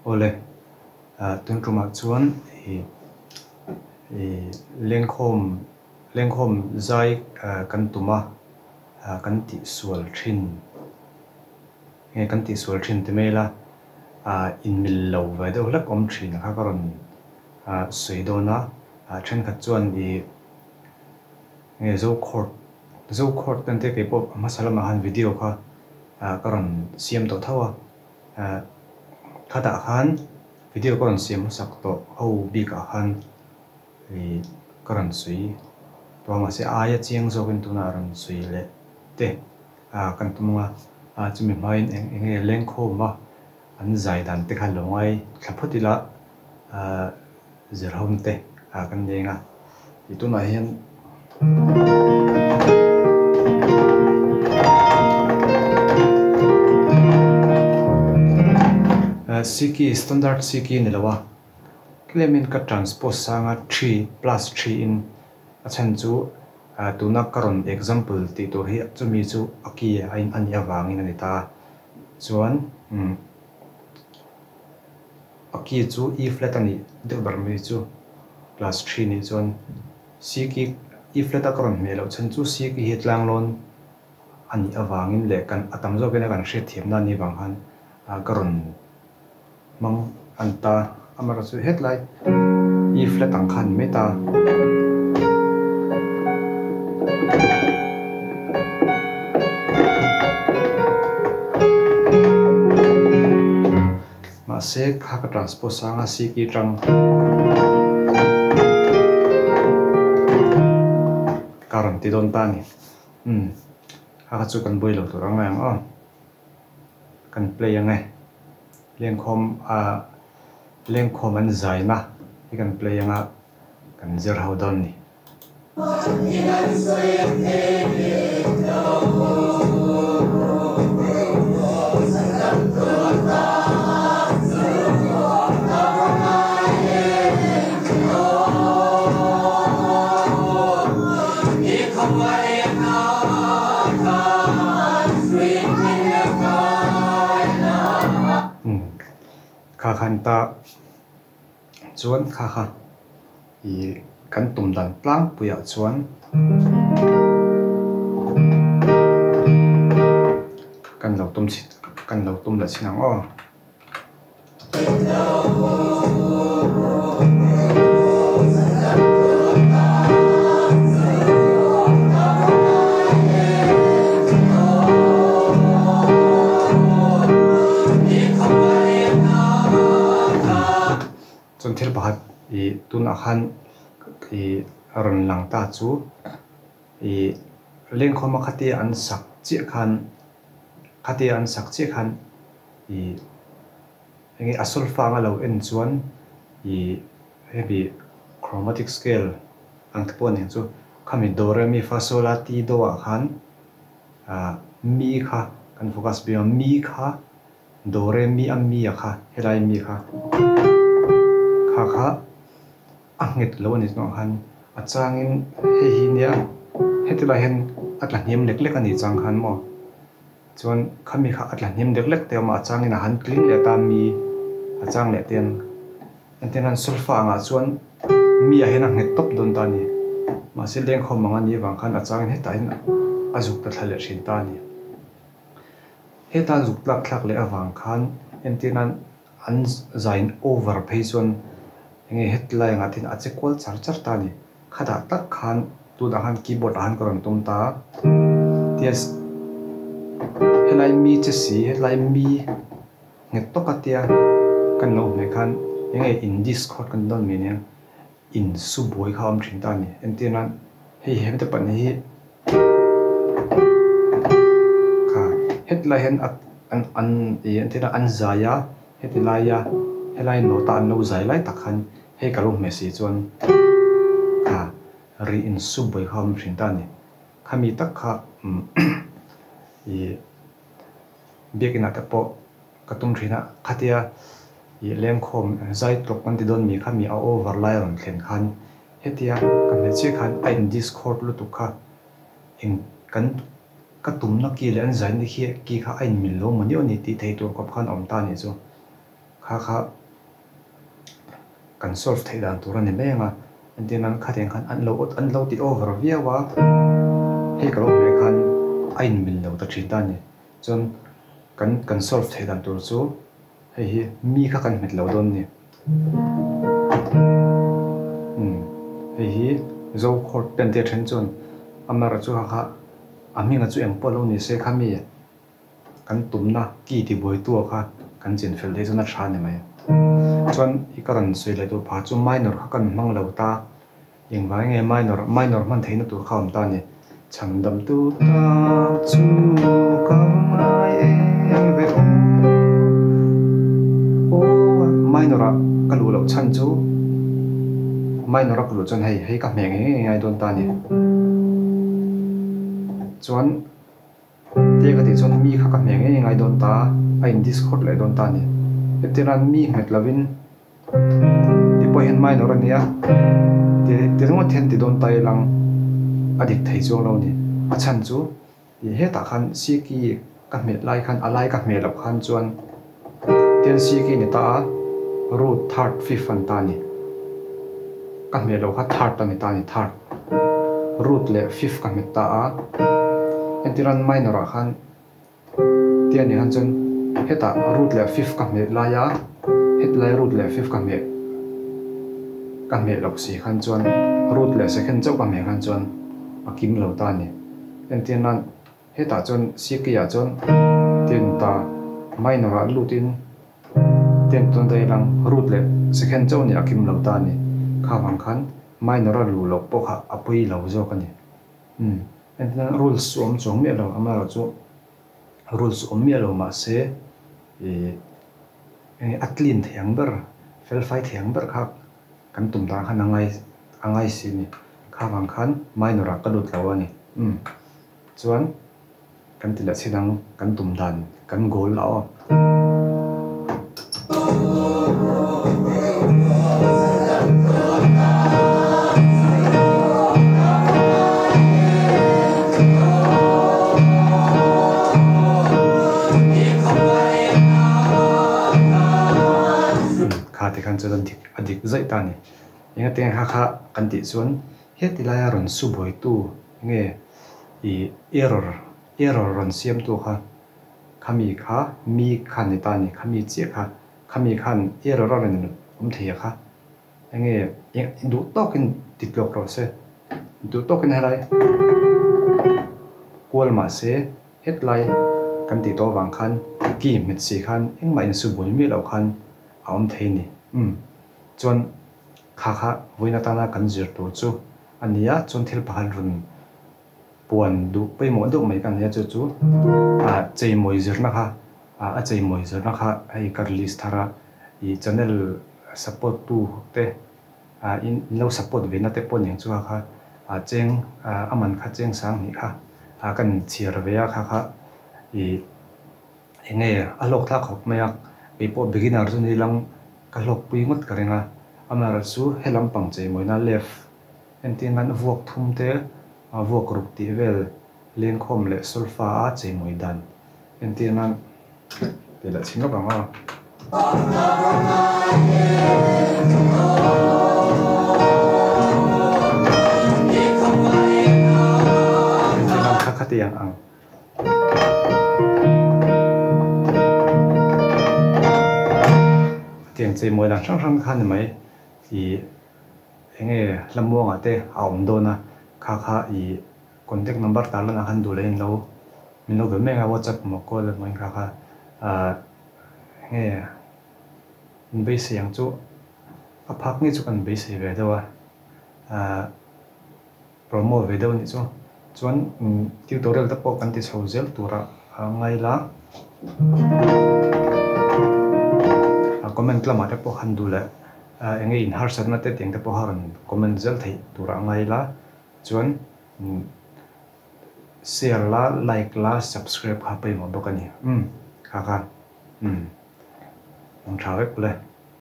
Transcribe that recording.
Awle, tun tumah chuan i lengkhawm lengkhawm zai kan tum a, kan tihsual thin nge kan tihsual thin ti mai ila inmil lo ve deuh hlek awm thin kha ka rawn sawi dawn a, thenkhat chuan i nge Zokhawt Zokhawt te an tia keipawh a hmasa lamah khan video kha ka rawn siam tawh tho a. Khatah khan video ka rawn siam hmasak tawh ho bikah khan ih ka rawn sawi tawh a mahse aia chiang zawkin tunah rawn sawi leh te kan tum ang a, chumi hmain eng eng nge lengkhawm a an zai dan te kha lo ngai thla phawt ila. Zirhawm te kan leng a, ih tunah hian C key standard C key ni lo a, tlemin ka transpose sang a three plus three in a chhan chu tuna ka rawn example tih tur hi chumi chu a key a in a nih avangin a ni ta a, chuan umm. A key chu E flat a nih deuh ber mai chu class three nih chuan C key E flat a ka rawn hmeh loh chhan chu C key hi tlanglawn a nih avangin leh kan a tam zawkin a kan hriatthiamna a nih vang khan ka rawn hmang a ni ta. Amaherawhchu hetlai E flat ang kha a ni mai ta. Mahse, kha ka transpose anga C key tang ka rawn ti dawn ta a ni. Umm, kha kha chu kan buai lo tur ang ang aw. Kan play ang e. Lengkhawm a lengkhawm an zaina hi kan play anga kan zir ho dawn a ni. Kha khan ta Chuan kha kha i kan tum dan tlangpuiah chuan kan lo tum chhin kan lo tum leh chhin ang aw. Chuan thil pakhat ih tunah khan ih a rawn lang ta chu ih lengkhawma khatia an sak chiah khan khatia an sak chiah khan ih enge a solfa anga lo en chuan ih hemi chromatic scale ang te pawh a ni ang chu khami do re mi fa sol la ti do ah khan ah mi kha kan focus bik a mi kha Do re mi a mi a kha helai mi kha kha kha a nghet lo a ni chuan khan a changin hei hi nia heti lai hian a tla hniam lek lek a ni chang khan maw chuan khami kha a tla hniam lek lek te a awm a a changin a han tling leh ta mi a chang leh te an entir nan solfa angah chuan mi ah hian a nghet tawp dawn ta a ni mahse lengkhawm ang a nih avang khan a changin hetah hian a zuk ta thla leh thin ta a ni. Heta zuk tlak thlak leh avang khan entir nan an zain over phei chuan enge hetlai angah te hian a che kual char char ta a ni. Khatah tak khan tunah khan keyboard ah khan ka rawn tum ta a, tia helai mi che si helai mi nghet tawk a tia kan lo hmeh khan enge in discord kan dawn mai nia. In su buai kha a awm thin ta a ni. Entir nan hei hemte pahnih hi kha hetilai hian a an an ih entir nan an zai a heti laia helai note a an lo zai lai tak khan hei ka lo hmeh si chuan kha ri in su buai kha a awm thin ta a ni. Khami tak kha ih biakinah te pawh Ka tum thin a, khatia ih lengkhawm zai tlawk kan ti dawn mi kha mi a over lai a rawn thlen khan hetia ka hmeichhia khan a in discord lutuk kha eng kan ka tumna ki leh an zaina khi ki kha a in mil lo maw ni aw ni tih thei tur khawp khan a awm ta a nih chu. Kha kha kan solve theih dan tur a ni mai ang a, entir nan khatiang khan an lo an lo ti over viau a, hei ka lo hmuh khan a inmil lo ta thin ta a ni. Chuan kan kan solve theih dan tur chu hei hi mi kha kan hmet lo dawn a ni. Umm hei hi Zo chord te an tia then chuan amaherawhchu kha kha a hminga chu engpawh lo ni se kha mi Kan tumna ki tibuaitua kha kan chin fel theih chuan a tha a ni mai. Chuan i ka rawn sawi leh tur phah chu minor kha kan hmang lo ta, engvang nge minor, minor hman theihna tur kha a awm ta a ni. Chhandamtu tak chu ka ngai em ve aw, aw minor ah ka luh loh chhan chu minor a ka luh chuan hei hei ka hmeh ngei ngei ngai dawn ta a ni. Chuan. Tia ka tih chuan mi kha ka hmeh ngei ngai dawn ta, a in discord leh dawn ta a ni. Hetiang mi nghet lovin ti pawh hian minor a nia, ti ti ringawt hian ti dawn ta ilang a dik thei chuang lo a ni. A chhan chu ih hetah khan C key ka hmet lai khan a lai ka hmeh loh khan chuan tian C key ni ta a, root third fifth a ni ta a ni. Ka hmeh loh kha third a ni ta a ni third. Root leh fifth ka hmet ta a, entiran minor ah khan tia nih khan chuan hetah root leh fifth ka hmeh lai a, hetlai root leh fifth ka hmeh ka hmeh loh si khan chuan root leh second chauh ka hmeh khan chuan a kim lo ta a ni. Entirnan hetah chuan C key ah chuan tia ni ta, minor ah lut in tia ni tawn ta ilang root leh second chauh nih a kim lo ta a ni. Kha vang khan Minor a luh loh pawh kha a pawi lo zawk a ni. Umm, entirnan rules chu awm chuang miah lo, amaherawhchu rules awm miah lo mahse ih eng a clean thei ang ber, felfai thei ang ber kha kan tum dan khan a ngai a ngai si a ni. Kha vang khan minor ah ka lut lo a ni. Umm, chuan. Kan ti leh chin ang, kan tum dan kan goal a aw. Kha ti khan chuan a dik a dik zaih ta a ni. Engati nge kha kha kan tih chuan heti laia rawn su buaitu nge I error, error rawn siamtu kha, khami kha mi kha ni ta ni, khami chiah kha, khami khan error a rawn awm thei a kha, enge duh tawkin ti tlawk rawh se, duh tawkin helai kual mah se hetlai kan tih tawh avang khan key hmet si khan engmah insu bul miah loh khan a awm thei ni. Umm chuan kha kha vawiin atana kan zir tur chu a ni a, chuan thil pakhat rawn puan duh pawimawh deuh mai ka nei a, chu chu ah cheimawi zirna kha ah a cheimawi zirna kha hei ka release thar a, ih channel support tu te ah in lo support ve na te pawh nen chu kha kha ah cheng ah a man kha cheng sang hnih kha ah ka inchhiar ve a kha kha ih eng nge a hlawk thlak khawp mai a, keipawh beginner chu ni lang ka hlawkpui ngawt ka ring a, amaherawhchu he lampang cheimawina left Entir nan vuak thum te, vuak ruk tih vel lengkhawm leh solfa a cheimawi dan entir nan tih leh chhin lawk ang aw. Entir nan kha khatiang ang. Khatiang cheimawi dan hrang hrang kha ni mai i. Enge Hlamuangah te a awm dawn a, kha kha i contact number tarlan ah khan duh leh in lo min lo be mek a, whatsapp emaw call emaw in kha kha ah enge in beisei ang chu a phak ngei chu kan beisei ve deuh a, ah promo ve deuh a nih chu. Chuan tutorial te pawh kan ti chho zel tura ngai la, comment lamah te pawh khan duh leh Eng nge in harsatna te tiang te pawha rawn comment zel theih tur a ngai la, chuan share la, like la, subscribe kha pawimawh bawk a ni. Umm kha kha umm ang tha vek ule.